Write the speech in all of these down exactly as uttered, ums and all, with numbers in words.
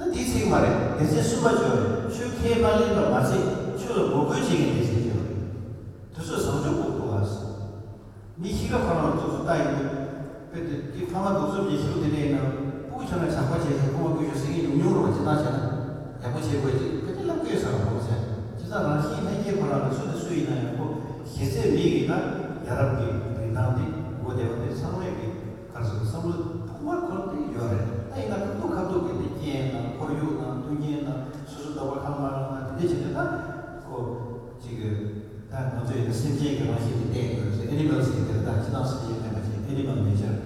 ད་དེའི་ཚིག་མ་རེད། སྡེ་ཚན་གསུམ་པ་བརྗོད་རེད། ཆོས་ཁས་པ་ལེན་པ་མ་ཚད་ཆོས་ལ་ངོ་རྒོལ་བྱེད་མཁན་སྡེ་ཚན་བརྗོད་རེད། དེ་ཚོ་བཟང་སྤྱོད་དགོས་འདུག་ཨ། མི་ཤི་ཁ་ཁོ་རང་ལ་ཙོག་ཙོག་ལྟ་ཡིན་དུས། དཔེ་དེ་དེ་ཕ་མ་གདུག་རྩུབ་ཀྱི་ཤི་ལུགས་དེ་འདྲ་ཡིན་ན། སྤུ་གུ་ཆ་ན་ཇག་པ་བྱས་ཤིང་ཁོ་མ་བསྐུལ་ཤོག་ཟེར་མཁན་ཉུང་ཉུང་རེད་བ། སྤྱིར་བཏང་བྱས་ན་ཡག་པོ་བྱེད་དགོས་ཅིག་ཕལ་ཆེར་ལབ་ཀྱི་ཡོད་ས་རེད་མ་ཟད། བྱས་ཙང་རང་བཞིན་ལྷན་སྐྱེས་ཁོ་རང་གི་ཚུལ་དེ་སུ་ཡིན་ན་ཡང་ཁོ་གཞི་རྩའི་མི་ཡིན་ན་ཡ་རབས་ཀྱི་རིན་ཐང་དེ་དགོས་བསྡད་པ་དེ་ཚང་མས་ཀྱི་ག་རེ་ཟེར་བསམ་བློ་ཐོག་མར་འཁོར་དེ་ཡོད་རེད། ད་ཡིན་ན་ཁ་ཐུག་ཁ་ཐུག་གི་དེ་རྐྱེན་དང་ཁོར་ཡུག་དང་མཐུན་རྐྱེན་དང་སོ་སོ་ལྟ་བ་ཁ་མ་རང་དང་དེ་འདྲ་བྱས་ཏེ་ད་ཁོ་གཅིག་གི་ད་ང་ཚོ་ཡིན་ན་སེམས་ཅན་གྱི་རང་བཞིན་དེ་བསྟན་དགོས་ཟེར། ཨེ་ནི་མལ་ཟེར་དེ་ད་ཅི་ལྟར་སེམས་ཅན་བསྟན་པ་ཅིག་ཨེ་ནི་མལ་ནེ་ཅར།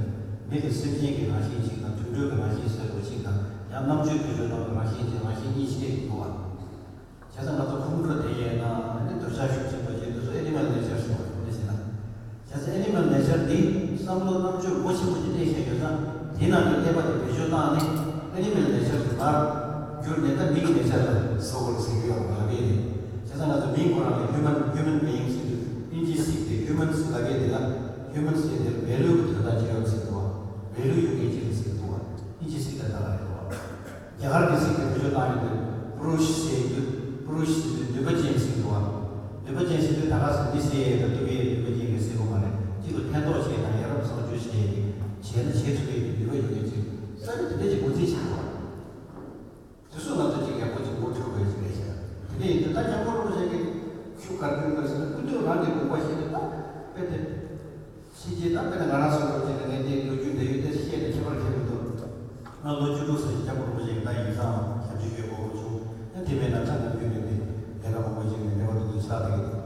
མི་དེ་སེམས་ཅན་གྱི་རང་བཞིན་ཅིག་དང་དུད་འགྲོ་གི་རང་བཞིན་ཟེར་དགོས་ཅིག་དང་ཡང་རྣམ་དཔྱོད་ཀྱི་སྤྱོད་སྟངས་ཀྱི་རང་བཞིན་ཅིག་རང་བཞིན་གཉིས་ཕྱེ་དགོས་པ། བྱས་ཙང་ང་ཚོ་ཁོང་ཁྲོ་དེ་ཡིན་ན་ཨ་ནི་འདོད་ཆགས་ཤུགས་ཆེན་པོ་བྱེད་དུས་སུ་ཨེ་ནི་མལ་ནེ་ཅར་ཟེར་བ་དེ་འདྲ་བྱེད་ན། བྱས་ཙང་ཨེ་ནི་མལ་ནེ་ཅར་འདི་བསམ་བློ་རྣམ་དཔྱོད་མགོ་ཆེན་པོ་ཅིག་བསྟན་བཞིན་ཡོད་ཙང་དེའི་ནང་དུ་བསླེབས་པ་དེ་བེད་སྤྱོད་བཏང་ནས་ཨེ་ནི་མལ་ནེ་ཅར་དུ་མར་བསྒྱུར་ནས་ད་མིའི་ནེ་ཅར་ལ་བཟོ་དགོས་ཟེར་གྱི་ཡོད་པ་ལབ་ཡས་རེད། བྱས་ཙང་ང་ཚོ་མིང་ཁོ་རང་ལ་ཧིའུ་མན་ཧིའུ་མན་བི་ཡིང་ཟེར་དུས་ཨིན་ཇི་ཚིག་དེ་ཧིའུ་མན་ཟེར་ལབ་ཡས་དེ་ལ་ཧིའུ་མན་ཟེར་དེར་བེ་ལུ་གི་དོན་དག་ཅིག་ཡོད་ཟེར་འདུག་བ། བེ་ལུ་ཡོད་མཁན་ཅིག་རེད་ཟེར་འདུག་བ། ཨིན་ཇི་ཚིག་དེ་ལྟ་བ་རེད་འདུག་བ། རྒྱ་གར་གྱི་ཚིག་གི་བེད་སྤྱོད་བཏང་ཡོང་དུས་པུ་རུཤ་ཟེར་དུས་པུ་རུཤ་ཟེར་དུས་ནུས་པ་ཅན་ཟེར་འདུག་བ། ནུས་པ་ཅན་ཟེར་དུས་ད་ག་ཟེ་མི་ཟེར་ཡས་དང་ཐུབ་ཡས་ནུས་པ་ཅན་གྱི་ཟེར་དགོས་མ་རེད། གཅིག་ལ་ཕན་ཐོགས་བྱས་དང་ཡ་རབས་བཟང་སྤྱོད་བྱས་བྱས་ན་བྱེད་ཐུབ་ཡས་ཀྱི་ནུས་པ་ཡོད་མཁན་ཅིག་ས་རིགས་དེ་འདྲ་ཅིག་ངོས་འཛིན་བྱེད་དགོས་བ། དེ་ཚོ་ང་ཚོ་ཅིག་ཡག་པོ་ཅིག་ངོ་འཕྲོད་དགོས་ཅིག་རེད་ཤག་དེ་འདྲ་ཡིན་དུས་ད་སྐྱབས་མགོན་རིན་པོ་ཆེ་གིས་ཤུགས་ག་རེ་བསྐྱོན་དགོས་ཟེར་ན་སྐུ་མདུན་རང་གི་དགོངས་པ་བཞེས་ཏེ་ད་དཔེ་དེ། ཕྱི་རྒྱལ་ད་དཔེར་ན་ང་རང་ཚོ་ལོ་ཅིག་ལ་ངས་འདི་ལོ་རྒྱུས་འབྲེལ་ཡོད་དེ་བཤད་ནས་ཁྱད་པར་ཁྱད་པར་འདུག་ང་ལོ་བཅུ་དྲུག་ཙམ་སྐྱབས་མགོན་རིན་པོ་ཆེ་གི་ད་ཡིག་ཚང་ཞབས་ཕྱི་ཞུས་དགོས་པ་བྱུང་། ཡང་དེ་མིན་ན་ད་ནམ་རྒྱུན་ནས་འདི་ལས་ཀ་མང་པོ་ཅིག་ནས་འབྲེལ་བ་འདུག་འདུག་ཆགས་བསྡད་ཀྱི་འདུག་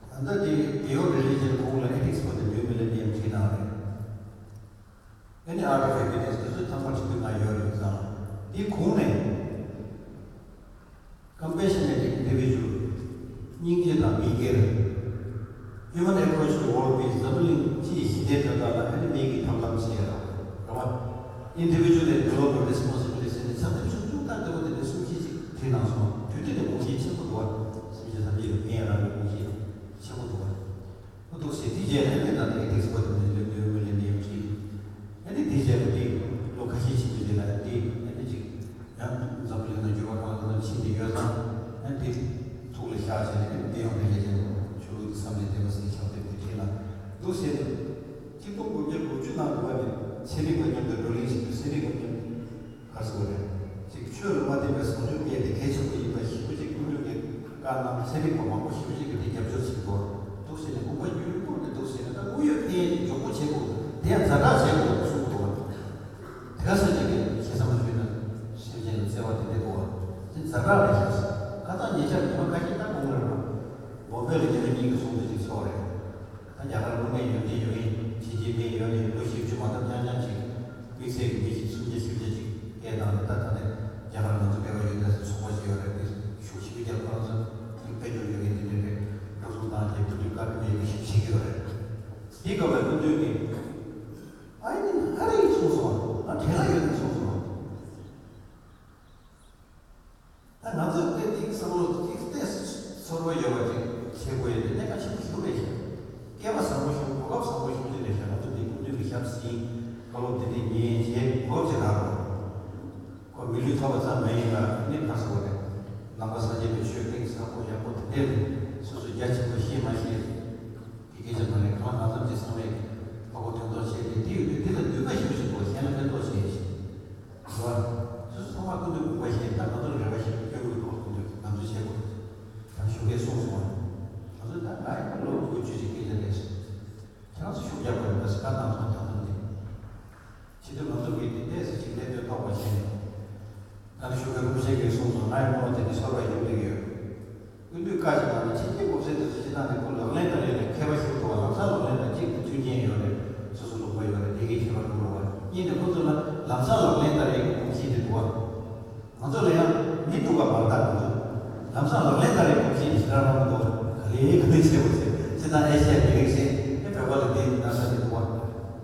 ད་ལྟ་འདི་བེའོ་རི་ལི་ཇན་གོང་ལ་ཨེ་ཐིག་སི་པོ་དེ་ནིའུ་མི་ལེ་ནི་ཡམ་བྲིས་གནང་རེད། ཨེ་ནི་ཨར་ཊི་ཨོཕ་ཧེ་པི་ནེ་སི་དེ་ཚོ་ཚང་མ་བྲིས་འདུག་ང་ཡོད་རེད་ཡིག་ཚང་ལ། འདི་གོང་ནས། Compassionate individual སྙིང་རྗེ་དང་མི་སྒེར། Human approach to world peace འཛམ་བུ་གླིང་སྤྱིའི་ཞི་བདེ་དོན་དག་ལ་ཨ་ནི་མི་གི་ཐབས་ལམ་ཟེར་ཡ་རེད་བ། Individual and global responsibility ཟེར་ནས་ཚབ་ཏུ་ཆུང་ཆུང་ཏག་ཏག་པོ་དེ་འདྲ་གསུང་བཤད་ཅིག་བྲིས་གནང་སོང་། དུས་དེ་ནས་དགོངས་གཞི་ཆེན་པོ་འདུག་བ། སེམས་ཅན་ཐམས་ཅད་ལ་ཕན་ཡ་རང་གི་དགོངས་གཞི་ཆེན་པོ་འདུག་བ། ཨུ་ཐུག་སེ་དེའི་རྗེས་ལ་ཨ་ནི་ད་ལྟ་ཨེ་ཐིག་སི་པོ་དེ་ནས་ལེབ་ལེབ་མི་ལེན་ནས་ཡོང་ཅིག་ཨ་ནི་དེའི་རྗེས་ལ་དེ་ལོ་ཁ་ཤས་ཕྱིན་པའི་རྗེས་ལ་དེ་ཨ་ནི་ཅིག་ཡང་འཛམ་བུ་གླིང་ནང་འགྱུར་བ་གང་དང་ཕྱིན་ཏེ་ཡོད་ཙང་ཨ་ནི་དེ་ཐུགས་ལ་བཞག་བྱས་ནས་ཨ་ནི་དེ་ཡང་དེ་ལས་ཀྱང་ཆོས་ལུགས་ཀྱི་བསམ་ལས་འདས་པ་ཟེར་ཞབས་འདེབས་དེ་བྲིས་ལ་འདུག་ཟེར་ནས་གཅིག་སྟོང་དགུ་བརྒྱ་དགུ་བཅུ་ནང་འདུག་བ་ནས་ཚན་རིག་པ་མཉམ་དུ་བགྲོ་གླེང་བྱེད་དུས་ཚན་རིག་པ་མཉམ་དུ། ག་རེ་ཟེར་དགོས་རེད། ཅིག་ཆོས་ལ་མ་བརྟེན་པའི་བཟང་སྤྱོད་སྐད་དེ་གལ་ཆེན་པོ་ཡིན་པ་ཞེ་པོ་ཅིག་སྐུ་མདུན་གྱིས་བཀའ་གནང་། ཚན་རིག་པ་མང་པོ་ཞེ་པོ་ཅིག་གིས་དེ་རྒྱབ་སྐྱོར་བྱེད་དགོས་འདུག་ཟེར་ནས་དགོངས་པ་བརྒྱུད་རིམ་པོ་དེ་འདུག་ཟེར་ནས་ད་དངོས་ཡོད་ཕན་ཡོན་དེ་མགྱོགས་པོ་བྱེད་དགོས་འདུག་དེ་ཡང་ཛ་དྲག་བྱེད་དགོས་འདུག་གསུངས་འདུག་བ། དེ་ག་ས་ཅིག་གིས་ཁྱེད་ཚང་མ་ཞུས་ན་སེམས་ཅན་ལ་བརྩེ་བ་དེ་འདྲ་འདུག་བ། དེ་ཛ་དྲག་རེད་ཤག་ཟེར། ཁ་སང་ཉེ་ཆར་ཉི་མ་ཁ་ཤས་ད་དགོངས་རེད་བ། བོམ་བེ་ལ་ཉི་མ་གཉིས་ཀྱི་ཚོགས་འདུ་ཅིག་ཚོགས་རེད། ད་རྒྱ་གར་དངོས་གནས་ཡོན་ཏན་ཡོད་མཁན་ཕྱི་རྒྱལ་མི་ཡོད་ནས་ལོ་བཞི་བཅུ་མ་གཏོགས་རྐྱང་རྐྱང་ཅིག་དམིགས་བསལ་གྱི་མི་བཞི་སུམ་བརྒྱ་བཞི་བརྒྱ་ཅིག་སྐད་བཏང་ནས་ད་ད་ལྟ་རྒྱ་གར་ང་ཚོ་སྐད་པ་ཡོད་ད་ཚོགས་པ་ཞིག་ཡོད་རེད། དེ་ཤུགས་ཆེ་བོ་རྒྱབ་ཁོ་རང་ཚོ་དཔལ་འབྱོར་ཡོད་མཁན་དེ་འདྲ་རེད། འགྲོ་སོང་བཏང་རྗེས་སྐུ་མདུན་བཀའ་དྲིན་ཡོད་མཁན་ཞིག་བྱེད་ཀྱི་ཡོད་རེད། དེའི་སྐབས་ལ་སྐུ་མདུན་གྱིས་ཨ་ནི་ཧ་རི་གསུངས་སོང་། ང་དྲན་ག་ཡོད་ནས་གསུངས་སོང་། ད་ང་ཚོས་དཔེ་དེའི་བསམ་བློ་དེ་ཏོག་ཙམ་ཚོར་བ་ཡོད་པ་ཅིག་བྱེད་དགོས་ཡ་དེ་གནད་འགག་ཆེན་པོ་ཞིག་རེད་ཤག་སྐལ་བ་བཟང་པོ་ཞིག་གོ་སྐབས་བཟང་པོ་ཞིག་ཅིག་རེད་ཤག་ང་ཚོ་འདི་སྐུ་མདུན་གྱི་ཞབས་ཟིན། བཀའ་སློབ་འདི་འདྲ་ཉན་བྱས་གོ་སྐབས་ཅིག་རག་རོགས། ཁོ་མི་ལུས་ཐོབ་པ་ཙམ་མ་ཡིན་པར་ནི་ག་རེ་ཟེར་དགོས་རེད། ནང་པ་སངས་རྒྱས་པའི་ཆོས་གཏིང་ཟབ་པོ་ཡག་པོ་དེ་འདྲ་སོ་སོ་རྒྱ་ཆེན་པོ་ཤེས་མ་ཤེས། གི་སྐད་ཆ་མ་རེད། གང་ལ་གང་འཚམ་གྱི་ཚང་མས་ཕ་གོ་དོན་དོ་བྱས་ཏེ་དེ་ཡོད་དུས་དེ་ལ་ནུས་པ་ཞིག་ཞིག་དགོས། གཞན་ལ་ཕན་ཐོགས་བྱེད་ཞིག་དགོས། སོ་སོ་ཚང་མ་ཀུན་ཏུ་དགོངས་པ་བཞེས། ད་ང་ཚོ་ལ་རེ་བ་ཞིག་སྐྱོན་དགོས་འདུག་ཀུན་ཏུ་ང་ཚོ་བྱེད་དགོས། ད་ཞོགས་ཀས་གསུངས་སོང་བ། ང་ཚོ་ད་ང་ཡི་ལོ་དགུ་བཅུ་ཞིག་སྐད་ཆ་རེད་སོང་། ཁྱེད་རང་ཚོ་ཤུགས་རྒྱག་དགོས་རེད། ད་སི་ཀ་གནང་སོང་། ད་ཚོ་འདི། ཕྱི་དྲོ་ང་ཚོ་གིས་དེ་ཏོག་ཙམ་ཅིག་ལས་དོན་རྟོགས་པ་བྱས་ནས། ད་ནི་ཤུགས་ཀྱིས་རིན་པོ་ཆེ་གིས་གསུངས་སོང་། ང་ཡི་བློ་དེ་ནི་ཤོར་བ་ཡོང་གི་ཡོད། སྐུ་མདུན་བཀའ་ཞིག་གནང་ན་ཕྱི་རྒྱལ་གོ་ས་དེ་ཚོ་སྤྱིར་བཏང་ནས་ཁོ་ལག་ལེན་བསྟར་ཡས་ལ་མཁས་པ་ཞིག་འདུག་བ། ལམ་སང་ལག་ལེན་དང་གཅིག་ཏུ་མཐུན་རྐྱེན་ཡོད་རེད། སོ་སོ་ལུང་པ་ཡོད་རེད། དེ་གའི་ཁྱད་པར་འདུག་རེད་བ། གཉིས་ནས་ཁོ་ཚོ་ལ་ལམ་སང་ལག་ལེན་བསྟར་ཡས་ཀྱི་གོམས་གཤིས་དེ་འདུག་བ། ང་ཚོ་ལ་ཡང་མི་འདུག་ག་མ་རེད། ད་ང་ཚོ་ལམ་སང་ལག་ལེན་བསྟར་ཡས་གོམས་གཤིས་དེ་ཞེ་དྲག་རང་མི་འདུག་བ། ག་ལེ་ག་ལེ་བྱས་པ་ཟེར། སྤྱིར་བཏང་ཨེ་ཤ་ཡ་མི་རིགས་ཟེར་ཨེ་བོད་པ་ལ་དེ་ན་ས་དེ་འདུག་བ།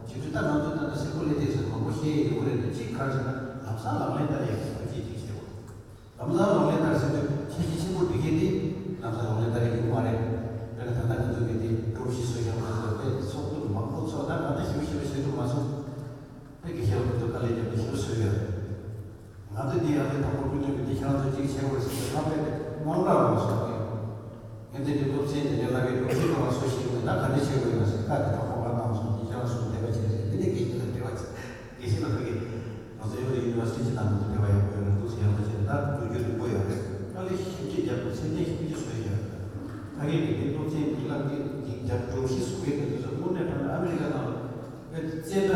བྱེད་དུས་ད་ང་ཚོ་ད་ལྟ་སེ་ཁོ་ལེ་ཏེ་ཟེར་མང་པོ་བཤད་ཡོད་རེད་དེ། གཅིག་ག་རེ་ཟེར་ན་ལམ་སང་ལག་ལེན་བསྟར་ཡས་ཀྱི་གོམས་གཤིས་ཅིག་བྱེད་དགོས། ལམ་སང་ལག་ལེན་བསྟར་ཟེར་དུས་ཁྱད་ཆོས་ཆེན་པོ་འདི་གས་དེ་ལམ་སང་ལག་ལེན་བསྟར་ཡས་ཡོད་མ་རེད། དཔེར་ན་ད་ལྟ་ང་ཚོ་གི་དེ་ཀྲུའུ་ཞི་གསོལ་ཞབས་ཁང་ཚོ་དཔེ་ཚོགས་འདུ་མང་པོ་ཚོགས། ད་ང་ད་ཞིབ་ཞིབ་བྱེད་ཐུབ་མ་སོང་། དཔེ་དགེ་བཤེས་ཁོ་ཚོ་དཀའ་ལས་བརྒྱབ་ནས་ཞིབ་བཟོས་ཡོད། ང་ཚོ་འདི། ཡང་དེ་དང་པོ་ཀུན་སློང་གི་འདི་ཁྱེད་རང་ཚོ་གཅིག་བྱེད་དགོས་ཟེར་ཏེ་ཁ་པད་དེ་དངངས་སྐྲག་ལངས་སོང་སྟེ། ངས་འདི་འདྲའི་སློབ་ཚན་དེ་འདྲའི་བསླབ་པའི་སློབ་ཚན་ཁོ་རང་སུ་ཞིག་ཡིན་ན་ད་ག་འདྲ་བྱེད་དགོས་ན་ཟེར་བཀའ་དེ་དང་པོ་བཀའ་གནང་སོང་། དེ་ཁྱེད་རང་ཚོ་འདས་པ་བྱེད་ཟེར་དེ་ནས་དགེ་བཤེས་ལ་འབྲེལ་བ་བྱས། དགེ་བཤེས་ལ་ཕ་གི་ང་ཚོ་ཡོད་ཡུ་ནི་ཝར་སི་ཊི་ནང་ང་ཚོ་འབྲེལ་བ་ཡག་པོ་ཡོད་རེད་འདུག་ཟེར། ཡག་པོ་བྱས་ནས་ད་འགྲོ་རྒྱུ་རིང་པོ་ཡོད་རེད། དཀའ་ལས་ཞེ་པོ་ཅིག་བརྒྱབ་དགོས། ཚད་ལྡན་ཞེ་པོ་ཅིག་བཟོས་ཡོད་རེད། ཕ་གི་གི་དེ་སློབ་ཚན་འདི་བསླབ་མཁན་གྱི་རྒྱབ་སྒྲོམ་གཞི་བཟོ་མཁན་དེ་ཚོ་དངོས་གནས་དྲང་གནས་ཨ་མི་རི་ཀ་ནང་ལ་དཔེ་རྩེ་གྲ།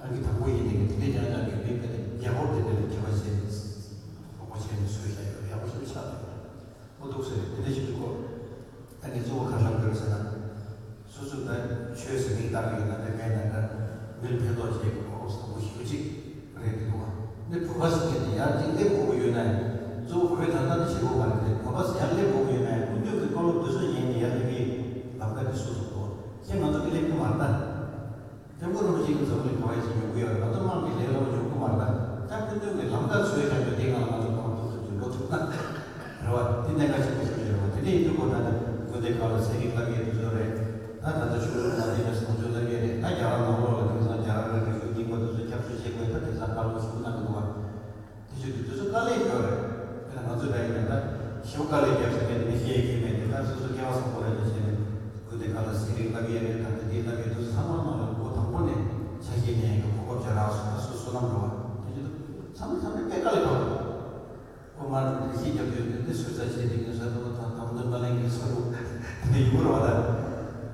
ཨ་ནི་དང་པོ་ཡིན་ནའི་དེ་འདྲའི་རྐྱང་རྐྱང་གི་མི་དཔེ་དེ་རྒྱ་སྒོར་དེ་འདྲ་ལ་དྲི་བ་བྱས་ནས་དགོངས་པ་བྱས་ནས་བཟོས་བཞག་ཡོད། ཡག་པོ་ཞིག་ཆགས་འདུག་ཨོ་འདུག་ཟེར་དེ་འདྲ་ཞིག་འདུག་གོ། ཨ་ནི་གཙོ་བོ་ག་རེ་ལབ་དགོས་ཟེར་ན། སོ་སོ་ད་ཆོས་ཟེར་མིང་བཏགས་ཡོད་ན་དེ་མེད་ན་ད་མི་ལ་ཕན་ཐོགས་བྱེད་དགོས་གོ་བཟང་པོ་ཞེ་པོ་ཅིག་རེད་འདུག་བ། ནི་བོད་པ་ཟེར་མཁན་དེ་ཡར་ཅིག་སླེབས་དགོས་ཀྱི་ཡོད་ན་ཡང་། གཙོ་བོ་བོད་ད་ལྟ་ནི་བྱེད་དགོས་མ་རེད་དེ། བོད་པ་ཟེར་ཡར་སླེབས་དགོས་ཀྱི་ཡོད་ན་ཡང་། སྐུ་མདུན་གྱི་བཀའ་སློབ་འདི་ཚོ་ཉན་ནས་ཡར་སླེབས་ཀྱི་ལམ་ཁ་དེ་སོ་སོ་གོ། ཁྱེད་ང་ཚོ་གི་སླེབས་ཀྱི་མ་རེད་ད། སྐྱབས་མགོན་རིན་པོ་ཆེ་གིས་འཛམ་གླིང་ག་བ་ཡིན་ཟེར་ཉོབ་ཀྱི་ཡོད་རེད། ང་ཚོ་དམངས་ཀྱིས་ལས་སླ་པོ་ཉོབ་ཀྱི་མ་རེད་ད། སྐྱབས་མགོན་གྱི་ལམ་ཁ་འཚོལ་བཞག་རྒྱུ་དེ་ང་ལ་ང་ཚོ་གང་ཐུབ་ཐུབ་ཀྱིས་འགྲོ་ཐུབ་ན་རེད་བ། དེ་གནད་འགག་ཆེན་པོ་ཞིག་རེད་བ། དེ་འདྲ་ཡིན་དུས་ཁོ་ད་ནི་དགོན་སྡེ་ཁག་ལ་ཚན་རིག་བསླབ་ཡས་དེ་ཚོ་རེད། ད་ད་ལྟ་ཆོས་ལུགས་མ་འདྲེས་པའི་བཟང་སྤྱོད་བསླབ་ཡས་རེད། ད་རྒྱ་གར་ནང་ལོགས་ལ་དེང་སང་རྒྱ་གར་རིག་གཞུང་རྙིང་པ་དེ་ཚོ་སྐྱབས་བཅོལ་བྱེད་དགོས། ད་དེང་སང་ཁ་ལོ་ཞུགས་གནང་གི་འདུག་བ། དེ་ཚོ་དེ་ཚོ་དཀའ་ལས་ཡོད་རེད། དཔེར་ན་ང་ཚོ་འདྲ་ཡིན་ན་ད་ཞེ་པོ་དཀའ་ལས་བརྒྱབ་ཟེར་མཁན་དེ་མི་ཤེས་ཡ་ཁྱད་མེད་དེ། ད་སོ་སོ་སྐལ་བ་བཟང་པོ་རེད་ལ་བྱས་ནས་དགོན་སྡེ་ཁག་ལ་ཚན་རིག་བསླབ་ཡས་རེད། ད་དེ་འདྲའི་བསླབ་ཡས་དེ་ཚོ་ཚང་མ་ནང་ལ་འགོ་དང་པོ་ནས་ཆ་ཤས་ཉན་ཡ་གི་གོ་སྐབས་ཅིག་རག་སོང་། ད་སོ་སོ་ནམ་འགྲོ་བ་དེ་ཚོ་ཚང་མ་ཚང་མས་དཔེ་དཀའ་ལས་ཁག་པོ། ཁོ་མར་འགྲེལ་བཤད་བརྒྱབ་དུས་དེ་འདྲ་ཟུར་ཟ་བྱས་དེ་ངས་ཟ་འདུག་ད་དམ་དུ་མ་ལེན་གྱི་ཟ་འདུག་དེ་འདྲ་ཡོད་རེད་བ།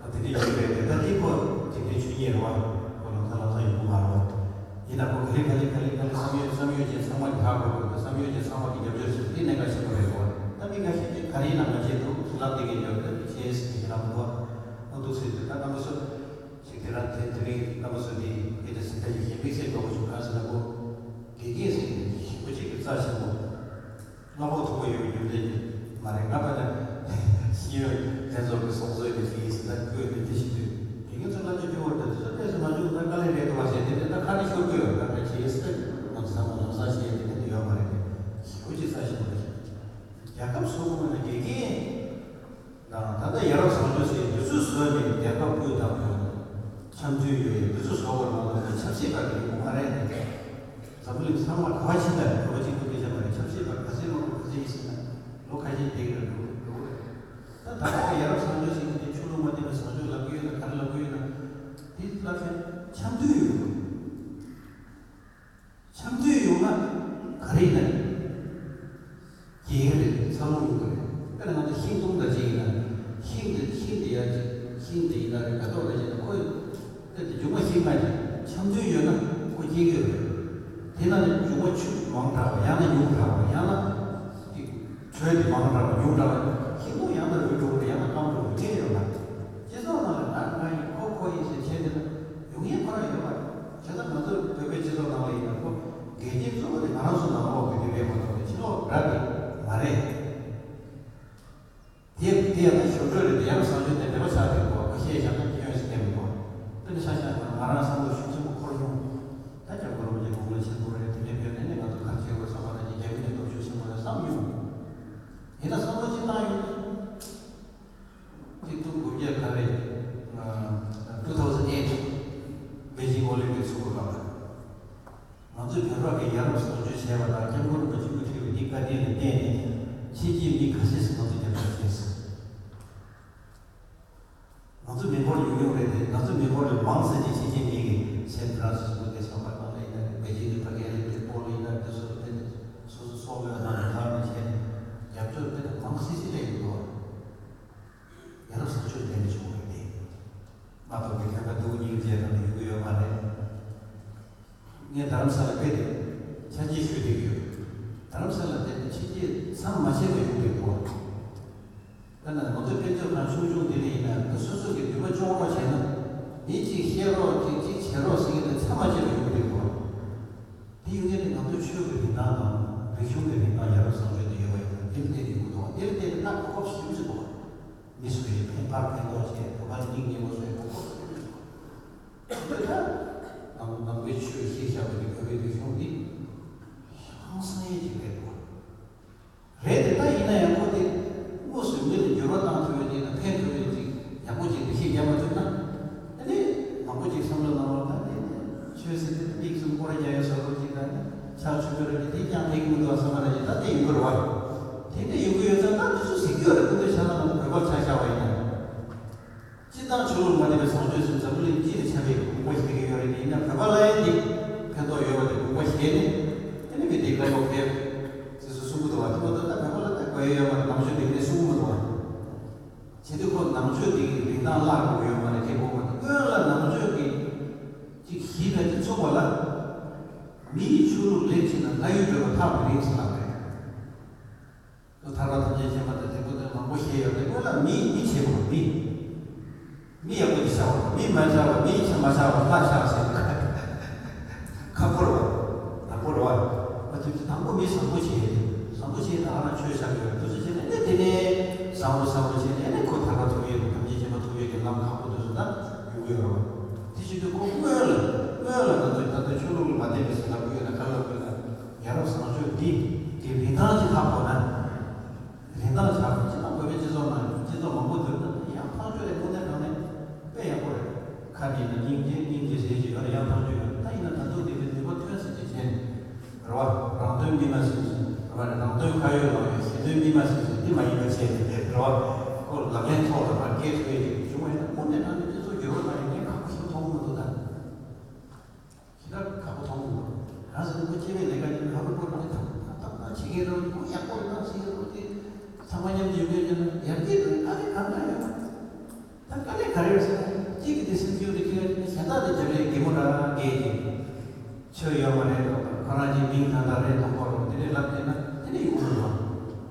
ད་དེ་འདྲ་ཡོད་རེད། དེ་ད་དེ་ཁོ་དེ་འདྲའི་ཆོས་ཉིད་རེད་བ། ཁོ་ལམ་སང་ལམ་སང་ཡོང་གི་མ་རེད་བ། ཡིན་ན་ཁོ་ག་ལེ་ག་ལེ་ག་ལེ་ག་ལེ་བསམ་ཡོད་བསམ་ཡོད་ཅན་ཚང་མ་གི་ཧ་གོ་དགོས། བསམ་ཡོད་ཅན་ཚང་མ་གི་རྒྱབ་སྐྱོར་བྱེད་དེ་གནད་འགག་ཆེན་པོ་རེད་བ། ད་མི་འགའ་ཤས་ཀྱིས་ག་རེ་ཡིན་ན་མ་བྱེད་འདུག་ལབ་བསྡད་མཁན་ཡོད་རེད། བྱས་ཟེར་གྱི་ལབ་འདུག་བ། ཨོ་འདུག་ཟེར་དུས་ད་རྣམ་པ་ཚོ་ཅིག་དེ་རང་དེ་དེ་རིང་རྣམ་པ་ཚོ་འདི་སྐད་ཆ་ཟིན་ཐ་ཡིག་གཞན་པའི་སེམས་འགྲོ་བ་བྱུང་གང་ཟེར་ན་ཁོ་དགེ་རྒན་ཟེར་མཁན་དེ་ཞེ་པོ་ཅིག་གི་རྩ་ཆེན་པོ། གླ་ཕོགས་མཐོ་པོ་ཡོད་པའི་རྒྱུ་མཚན་གྱིས་མ་རེད། ང་ཕ་ལ་ཤེས་ཡོན་ལྷན་ཚོགས་ཀྱི་ཚོགས་གཙོ་ཡིན་ཞིག་ཡིན་ཟེར་ན་བསྐོས་ནས་དེ་བཞིན་དུ་དེ་ངས་ཚོ་བསླབ་བྱ་སྐྱོ་བོ་དེ་ཚོ་ཏོག་ཙམ་མ་བྱུང་ན་དཀའ་ལས་རེད་འདུག་བ་ཟེར་དེ་འདྲ་ད་ཁ་ནས་ཤོར་གི་ཡོད། ད་ཁ་བྱས་ཟེར་ང་ཚོ་ཚང་མ་ལམ་སང་བཤད་དེ་འདྲ་ཡོད་མ་རེད་དེ། ཞེ་པོ་ཅིག་རྩ་ཆེན་པོ་རེད། རྒྱལ་ཁབ་བཟོ་དགོས་ན་དགེ་རྒན་དང་ད་ལྟ་ཡ་རབས་བཟང་སྤྱོད་ཟེར་འདི་ཚོ་བཟོས་ནས་རྒྱལ་ཁབ་སྐུལ་བཏང་དགོས་ན་འཆམ་མཐུན་ཡོད་ཡ་འདི་ཚོ་བཟོ་དགོས་མ་གཏོགས་ཆབ་སྲིད་པ་གི་ཡོང་མ་རེད་དེ། འཛམ་བུ་གླིང་ཚང་མ་ག་བ་ཕྱིན་ད་རེད། ག་བ་གཅིག་པུ་སྐད་ཆ་མ་རེད། ཆབ་སྲིད་པ་ག་ཚད་མང་པོ་ག་ཚད་ཡིན་ཟེར་ན་ལོ་ཁ་ཤས་འདས་ཀྱི་རེད་འགྲོ་འགྲོ་གི་རེད། ད་ད་ལྟ་ཡ་རབས་བཟང་སྤྱོད་ཟེར་མཁན་དེ་ཆོས་ལུགས་མ་མཐུན་པའི་བཟང་སྤྱོད་ལབ་ཀྱི་ཡོད་ན་ག་རེ་ལབ་ཀྱི་ཡོད་ན་དེ་ལབ་ན་འཆམ་མཐུན་ཡོད་དགོས། འཆམ་མཐུན་ཡོང་ན་ག་རེ་ཡིན་ན། རྒྱལ་རེད། འཚར་ལོངས་ཡོང་གི་རེད། དཔེར་ན་ང་ཚོ་ཤིང་སྡོང་འདྲ་ཅིག་ཡིན་ན། ཤིང་འདི་ཤིང་འདི་ཡར་ཅིག་ཤིང་འདི་ཡིན་ན་རེད། མེ་ཏོག་འདྲ་ཅིག་ཡིན་ན་ཁོ། དེ་དེ་མཇུག་མ་ཤིང་མ་ཅིག་འཆམ་མཐུན་ཡོད་ན་ཁོ་སྐྱེ་གི་རེད། དེ་ན་ནི་མཇུག་མ་ཆུ་མང་དྲགས་པ་ཡང་ན་ཉུང་དྲགས་པ་ཡང་ན། དེ་དྲོད་དེ་མང་དྲགས་པ་ཉུང་དྲགས་པ་ཤིང་སྡོང་ཡང་ན་རུལ་འགྲོ་གི་རེད། ཡང་ན་སྐམ་འགྲོ་གི་རེད། ཡོད་ན། སྤྱི་ཚོགས་ནང་ལ་ང་ང་ཡིན་ཁོ་ཁོ་ཡིན་ཟེར་བྱས་དེ་ན་ཡོང་ཡས་ཁོ་རང་ཡོད་མ་རེད། བྱས་ཙང་ང་ཚོ་བོད་པའི་སྤྱི་ཚོགས་ནང་ལ་ཡིན་ན་ཁོ་འགལ་རྐྱེན་གཙོ་བོ་དེ་ང་རང་ཚོ་ནང་ལོགས་ཀྱི་དེ་རེད་མ་གཏོགས་ཕྱི་ལོགས་འདྲ་དེ་མ་རེད། དེ་དེ་ཡང་ན་ཞོར་འཕྲོས་རེད་དེ། ཡང་བཟང་སྤྱོད་དེ་འབྲེལ་བ་ཆགས་བསྡད་འདུག་ཁོ་ཤེས་བཞག་ན་སྐྱོན་ཞིག་བསྟན་མི་འདུག་དེ་ནི་ཤ་ཤ་ང་རང་བསམ་བློ་ཤུགས་ཆེན་པོ་འཁོར་བྱུང་། ད་སྐྱབས་མགོན་རིན་པོ་ཆེ་དགུང་ལོ་ཆེན་པོ་རེད། དེ་འདྲའི་བོད་ནས་ནི་ང་ཚོ་ག་རེ་བྱེད་དགོས་བསམ་པ་ན་ཅིག་རྒྱ་མི་ནས་སྟོབས་ཤུགས་ཆེན་པོ་རེད་བསམ་མྱོང་། ཡིན་ན་བསམ་བློ་ཅིག་བཏང་ཡོང་། གཅིག་སྟོང་དགུ་བརྒྱ་ག་རེ། two thousand eight Beijing Olympic ཚུགས་པ་སྐབས་ལ། ང་ཚོས་བོད་རོགས་ཀྱི་ཡ་རབས་བཟང་སྤྱོད་བྱས་པ་དང་སྐྱབས་མགོན་རིན་པོ་ཆེ་དབུ་ཁྲིད་པའི་འདི་བཀའ་དྲིན་ལ་བརྟེན་ནས་ཕྱི་རྒྱལ་མི་ཁ་ཤས་ཤིག་ང་ཚོ་རྒྱབ་སྐྱོར་བྱས་སོང་། ང་ཚོ་མི་འབོར་ཉུང་ཉུང་རེད་དེ། ང་ཚོ་མི་འབོར་ལས་མང་ས་ཅིག་ཕྱི་རྒྱལ་མི་གི་སན་ཧྥ་རན་སིས་ཀོ་དེ་ཤམ་པ་ནང་ལ་ཡིན་ན་རེད། པེ་ཅིན་གྱི་ཕ་གི་ཨོ་ལིམ་པིག་སྤོ་ལོ་ཡིན་ན་དེ་ཚོ་དེ་ནས་སོ་སོ་སྲོག་བློས་བཏང་ནས་ཐར་ནས་བྱས་ནས་རྒྱབ་སྐྱོར་དེ་ནས་མང་སི་སི་སླེབས་ཡོང་འདུག་ཡ་རབས་བཟང་སྤྱོད་ལྡན་པའི་ཕྱོགས་རེད་དེ། མ་གཏོགས་པའི་ཁྱད་པར་འདུག་སྙིང་རྗེ་དང་ཡོང་གི་ཡོད་མ་རེད། ངས་རྡ་རམ་ས་ལ་ཕེབས་ཏེ་ཆ་འཇིག་ཞུས་བསྡད་ཀྱི་ཡོད། རྡ་རམ་ས་ལ་དེ་ཕྱི་རྒྱལ་མཚམས་མ་ཆད་པར་ཡོང་བསྡད་འདུག་ད་ནི་ང་ཚོའི་དཔེ་མཛོད་ཁང་ཆུང་ཆུང་འདི་ནས་ཡིན་ན་ད་སོ་སོ་གི་འདུན་པ་ལྕོགས་རོགས་བྱས་ན་མི་གཅིག་བཤད་རོགས་གཅིག་གཅིག་བྱེད་རོགས་ཟེར་གྱི་དེ་མཚམས་མ་ཆད་པར་ཡོང་བསྡད་འདུག་དེ་ཡོང་མཁན་དེ་ང་ཚོའི་ཆོས་ཀྱི་རིན་ཐང་དང་རིག་གཞུང་གི་རིན་ཐང་ཡ་རབས་བཟང་སྤྱོད་དེ་ཡོད་པ་ཡིན་ན་དེ་ལ་བརྟེན་ནས་ཡོང་གི་འདུག་དེ་ལ་བརྟེན་ནས་ད་གོ་སྐབས་ཞིབ་ཅིག་འདུག་མི་སུ་ཡིས་ཕན་ཕར་ཕན་ཐོགས་བྱས་བོད་པ་སྙིང་ཉེ་བོ་ཚོའི་གོ་སྐབས་ཞིབ་ཅིག་འདུག་དེ་ལྟར་ནང་ནང་པའི་ཆོས་ཤེས་བྱ་བའི་བོད་པའི་རིག་གཞུང་འདི་ཧང་སང་ཡས་ཅིག་རེད་འདུག་རེད་དེ། ད་ཡིན་ན་ཡང་ཁོ་དེ་དངོས་སུ་མི་ལ་འགྱུར་བ་བཏང་ཐུབ་ཡོད་ཅིག་དང་ཕན་ཐོགས་ཡོད་ཅིག་ཡག་པོ་ཅིག་འདུ་ཤེས་རྒྱག་མ་ཐུབ་ན། ཨ་ནི་མང་པོ་ཅིག་བསམ་བློ་གནང་བ་ད་དེ་ཆོས་ཟེར་དེ་མིག་གསུམ་སྐོར་རྒྱག་ཡོད་ཟེར་བ་ཅིག་དང་ཕྱག་མཆོད་པའི་རོ་ དེ་ཀྱང་ཕན་གྱི་མི་འདུག་བསམ་པ་རེད། ད་དེ་ཡོང་གི་རེད་བ། དེ་འདྲ་ཡོང་གི་ཡོད་ཙང་ད་དེ་ཚོ་གཟིགས་ཀྱི་ཡོད་རེད། སྐུ་མདུན་ཆ་ཚང་ང་ཚོ་བོད་པ་ཆ་བཞག་པ་ཡིན་ན། སྤྱིར་བཏང་ཆོས་ལུགས་མ་འདྲེས་པའི་བཟང་སྤྱོད་ཟེར་འཛམ་བུ་གླིང་སྤྱི་ལ་ཁྱབ་པའི་དགོངས་པ་བཞེས་ཀྱི་ཡོད་རེད། ཡིན་ན་བོད་པ་ལ་ཡང་འདི་ཕན་ཐོགས་ཡོད་པ་དེ་དགོངས་པ་བཞེས་ནས། དེ་ནས་མི་འདི་དགའ་པོ་ཕེབས་ཟེར་སུ་གསུང་གི་འདུག་བ། དེ་མ་གཏོགས་ད་བོད་པ་ལ་ད་དགོས་ཡ་ཡོད་མ་རེད། ནང་ཆོས་འདི་ནས་གསུང་གི་མི་འདུག་བ། བྱེད་དུས་ཁོ་ནང་ཆོས་འདི་གི་རིན་ཐང་བརླག་དགོས་ཡོད་མ་རེད། དེ་དགོངས་པ་དེ་སྔོན་ལ་ནང་ཆོས་ཀྱི་ཅིག་གཞི་ཕན་ཚུན་ཚུགས་པ་ལ། མི་ཡི་ཆོས་ལུགས་ལེགས་ཕྱིན་ན་ལྷ་ཡུལ་བགྲོད་པ་ཐག་མི་རིང་ཟེར་ལབ་པ་རེད། ཐར་པ་ཐམས་ཅད་མཁྱེན་པ་དང་དེ་ཀོ་དེ་མང་པོ་བཤད་ཡོད་རེད། སྔོན་ལ་མི་མི་བྱེད་པ་མི། མི་ཡག་པོ་ཅིག་བྱ་བ་དང་མི་མ་བྱ་བ་མི་ཆ་མ་བྱ་བ་ལྷ་བྱ་ཟེར། ཁག་པོ་རེད་བ། ནག་པོ་རེད་བ། མ་ཐུབ་ཀྱི་དང་པོ་མི་བཟང་པོ་བྱེད། བཟང་པོ་བྱེད་ད་ང་རང་ཆོས་བྱ་གི་ཡོད་འདུག་ཟེར་བྱས་ནས་ཨེ་དེ་ནས་བཟང་པོ་བཟང་པོ་བྱས་ནས་ཨེ་ནས་ཁོ་ཐར་པ་ཐོབ་ཡས་དང་ཐམས་ཅད་མཁྱེན་པ་ཐོབ་ཡས་ཀྱི་ལམ་ཁག་པོ་དེ་ཚོ་ད་ཡོང་གི་ཡོད་རེད་བ། དེ་བྱེད་དུས་ཁོ་སྔོན་ལ་སྔོན་ལ་ང་ཚོས་ད་ལྟ་ཆོས་ལུགས་ལ་མ་བརྟེན་པའི་ཟེར་ལབ་ཀྱི་ཡོད་ན་ག་ལབ་ཀྱི་ཡོད་ན། ཡ་རབས་བཟང་སྤྱོད་འདི་གི་རིན་ཐང་ཅིག་ཧ་གོ་ན། རིན་ཐང་ཆགས་སོང་། སྤྱིར་བཏང་བོད་པའི་སྤྱི་ཚོགས་ནང་སྤྱི་ཚོགས་མང་པོ་འདུག་ན་ཡང་མཐོང་ཆོས་རེད། དངོས་གནས་དྲང་གནས་དཔེ་ཡག་པོ་རེད། ཁ་ནས་ན་སྙིང་རྗེ་སྙིང་རྗེ་ཟེར་གྱི་ཡོད་རེད། ཡང་མཐོང་ཆོས་ཡོད་རེད། ད་ཡིན་ན་ད་དུང་དེ་འདྲའི་ནུས་པ་ཐོན་ཟེར་གྱི་བྱས་ནས་རེད་བ། རང་དོན་མི་སྨྲ་ཟེར་གྱི་རེད་བ། རང་དོན་ཁ་ཡོད་ལག་ཡོད། གཞན་དོན་མི་སྨྲ་ཟེར་གྱི་འདི་མ་ཡིན་པ་བྱས་ནས་རེད་བ། ཁོ་ལག་ལེན་ཐོག་ལ་མར་སྐྱེལ་ཐུབ་ཡས་ཀྱི་བྱུང་བ་ཡིན་ན་དངོས་གནས་དྲང་གནས་སྤྱི་ཚོགས་འགྱུར་བ་གཏང་ཡས་ངས་ཁག་པོ་ཞིག་མཐོང་གི་མི་འདུག་ད། ཞེ་དྲག་ཁག་པོ་མཐོང་གི་འདུག་གང་ཟེར་ན་ཁོ་སྐྱེ་བའི་ལས་ཀ་ཡིན། ཧ་རུ་པོ་རུ་ཏག་ཏག་བྱེད་མཁན་རེད། ཁོ་ཡག་པོ་རེད། ད་བྱེད་མཁན་རེད། དེ་ཚང་མ་མཉམ་དུ་ཡོད་མཁན་ཡིན་ན་ཡར་རྒྱས་འགྲོ་ཡ་དཀའ་ལས་གང་འདྲ་ཡོད། ད་དཀའ་ལས་ག་རེ་ཡོད་ཟེར་ན། གཅིག་གིས་དེ་སེམས་སྐྱོ་རེ་ཁྱེར་ཡ་དེ་གཞན་དག་དེ་རྒྱབ་ལས་གད་མོ་འདྲ་བགད་ཀྱི། ཆོས་ཡོད་མ་རེད་དོ། ཁོ་རང་གི་མིང་ད་ལྟ་རེད་མཐོང་གོ་རོགས་དེ་འདྲས་ལབ་བསྡད་ན་དེ་འདྲས་ཡོང་གི་རེད་བ།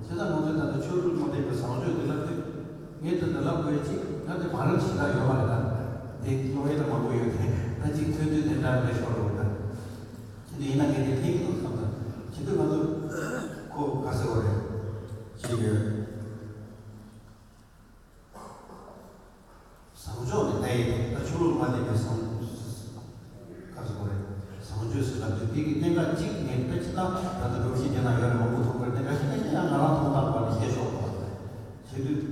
བྱས་ཙང་ང་ཚོས་ད་ལྟ་ཆོས་ལུགས་མ་འདྲེས་པའི་བཟང་སྤྱོད་དེ་ལབ་དུས། ངས་ད་ལྟ་ལབ་དགོས་ཅིག་ང་དེ་བར་ཞིག་ལ་ཡོད་མ་རེད་ད། དེ་ཀློག་ཡས་ལ་མང་པོ་ཡོད་དེ། ད་ཅིག་ཐོན་དུས་དེ་འདྲ་མེད་ཤོར་རོགས་ད། དེ་འདྲ་ཡིན་ན་ངས་དེ་ཕན་གི་འདུག་བསམ་ད། བྱེད་དུས་ང་ཚོ་ཁོ་ག་ཟེར་བ་རེད། ཅིག་ཡོད། བཟང་ཕྱོགས་ནས་ལྟ་ཡས་དེ་ད་ཆོས་ལུགས་མ་འདྲེས་པའི་བཟང་། ག་རེ་ཟེར་དགོས་རེད། བཟང་སྤྱོད་ཟེར་ལབ་དུས་དེ་གི་གནད་འགག་གཅིག་ངས་ད་ཅི་ལྟ་ད་ལྟ་སྒྲོམ་གཞི་དེ་ན་ཡོད་རེད། མང་པོ་མཐོང་གི་རེད། གནད་འགག་གཞན་གཞན་ཡང་ང་རང་མཐོང་སྟངས་བར་ནས་བཤད་ཆོག་པ་བྱེད་དུས།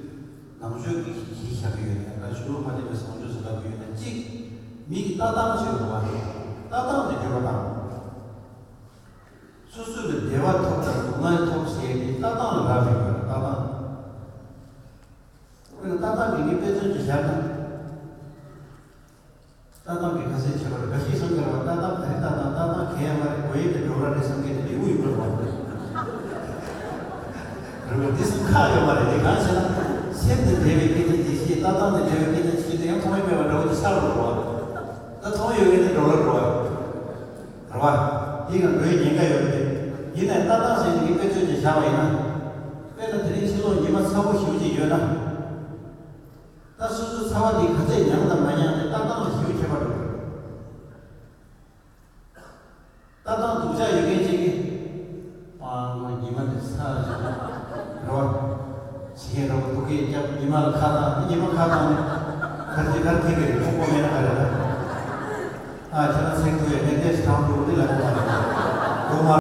ནང་ཆོས་ཀྱི་གཞི་བཞག་གི་ཡོད་ན། ད་ཆོས་ལུགས་མ་འདྲེས་པའི་བཟང་སྤྱོད་ཟེར་ལབ་ཀྱི་ཡོད་ན། གཅིག་མི་གི་ལྟ་སྟངས་ཅིག་ཡོད་རེད་བ། ལྟ་སྟངས་དེ་འགྱུར་བ་བཏང་། སོ་སོ་ལ་བདེ་བ་ཐོབ་དང་སྡུག་བསྔལ་ཐོབ་ཟེར་དེ་ལྟ་སྟངས་ལ་རག་ལས་པ་རེད། ལྟ་སྟངས། དཔེར་ན་ལྟ་སྟངས་ཀྱི་ངས་དཔེ་མཚོན་ཅིག་བཞག་ན། ལྟ་སྟངས་ཀྱི་ཁ་ཟས་བྱེད་པར་འགའ་ཞིག་བསམ་གྱི་རེད་བ། ལྟ་སྟངས་ག་རེ་ལྟ་སྟངས། ལྟ་སྟངས་གལ་ཡོད་མ་རེད། དགོས་ཡས་དེ་འགྲོ་ར་རེད་བསམ་མཁན་དེ་ལེའུ་ཡོད་པ་རེད་བ། རེད་བ། འདི་སེམས་ཁག་ཡོད་མ་རེད། དེ་གང་ཟེར་ན་སེམས་དང་འབྲེལ་བའི་སྐད་ཆ་ཅིག་བཤད། ལྟ་སྟངས་དང་འབྲེལ་བའི་སྐད་ཆ་ཅིག་བཤད་དེ་ཡང་མཐོང་ཡས་མེད་པ་འདྲ་བོ་ཅིག་ཆགས་འགྲོ་རེད་བ། ད་མཐོང་ཡོད་མཁན་དེ་འགྲོ་ལ་འགྲོ་བ་རེད་བ། དེ་གང་འགྲོ་ཡས་ཉེན་ཁ་ཡོད་རེད། ཡིན་ནའི་ལྟ་སྟངས་ཟེར་ནས་ངས་དཔེ་མཚོན་ཅིག་བཞག་པ་ཡིན་ན། དཔེར་ན་དེ་རིང་ཕྱི་ལོགས་ཉི་མ་ཚ་པོ་ཞེ་པོ་ཅིག་ཡོད་ན། ད་སོ་སོའི་ཚ་བ་འདི་ག་ཚད་མྱངས་དང་མ་མྱངས་དེ་ལྟ་སྟངས་ལ་ཞེ་པོ་ཁྱད་པར་འགྲོ་གི་རེད། ལྟ་སྟངས་སྡུག་ཅག་ཡོད་མཁན་ཅིག་གིས། ཨ་ང་ཉི་མ་འདི་ཚ་ཞིག་རོ། ཞིག་རོ་སྡུག་གི་རྒྱབ་ཉི་མ་ལ་ཁ་བཏང་། ཉི་མ་ཁ་བཏང་ནས་གར་གྱི་གར་ཐིག་གི་རེད། ཁོག་པོ་མེད་ན་ག་རེ་ད། ཨ་ཁྱེད་རང་ཚེགས་ཐུབ་ཡ་ངས་ཏེས་གྲང་འདུག་འདི་ལ་ཁོ་མ་རེད། ཁོ་མ་